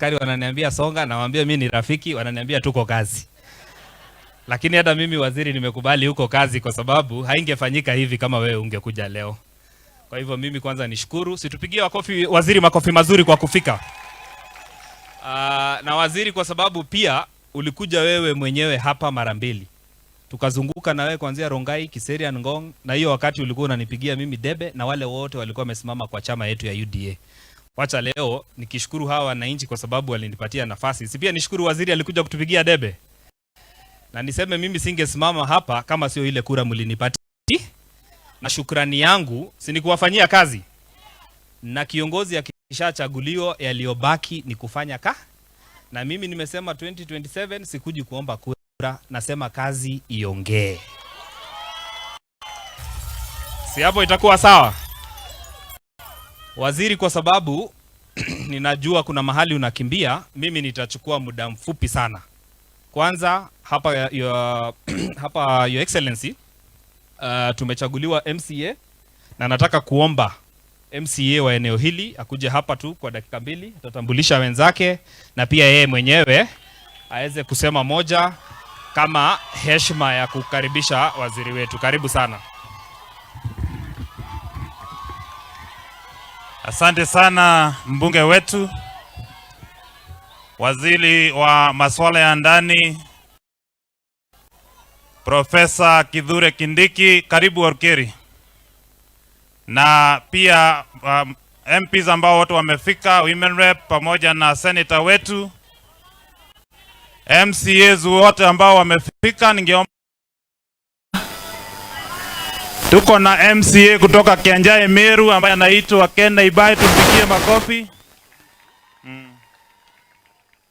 Askari wananiambia songa, nawaambia mimi ni rafiki, wananiambia tuko kazi. Lakini hata mimi waziri nimekubali huko kazi, kwa sababu haingefanyika hivi kama wewe ungekuja leo. Kwa hivyo mimi kwanza nishukuru, si tupigie makofi waziri, makofi mazuri kwa kufika. Na waziri, kwa sababu pia ulikuja wewe mwenyewe hapa mara mbili, tukazunguka na wewe kuanzia Rongai, Kiserian, Ngong, na hiyo wakati ulikuwa unanipigia mimi debe na wale wote walikuwa wamesimama kwa chama yetu ya UDA. Wacha leo nikishukuru hawa wananchi kwa sababu walinipatia nafasi. Si pia nishukuru waziri alikuja kutupigia debe. Na niseme mimi singesimama hapa kama sio ile kura mlinipatia. Na shukrani yangu si ni kuwafanyia kazi. Na kiongozi akishachaguliwa yaliyobaki ni kufanya ka. Na mimi nimesema 2027 sikuji kuomba kura, nasema kazi iongee. Si hapo itakuwa sawa? Waziri, kwa sababu ninajua kuna mahali unakimbia, mimi nitachukua muda mfupi sana. Kwanza hapa your Excellency, tumechaguliwa MCA na nataka kuomba MCA wa eneo hili akuje hapa tu kwa dakika mbili, atatambulisha wenzake na pia yeye mwenyewe aweze kusema moja kama heshima ya kukaribisha waziri wetu. Karibu sana. Asante sana mbunge wetu, waziri wa masuala ya ndani Profesa Kithure Kindiki, karibu Olkeri, na pia MPs ambao wote wamefika, women rep pamoja na senator wetu, MCAs wote ambao wamefika, ningeomba tuko na MCA kutoka Kianjae Meru ambaye anaitwa Ken Ibai, tumpigie makofi.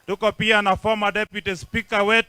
Tuko pia na former deputy speaker wetu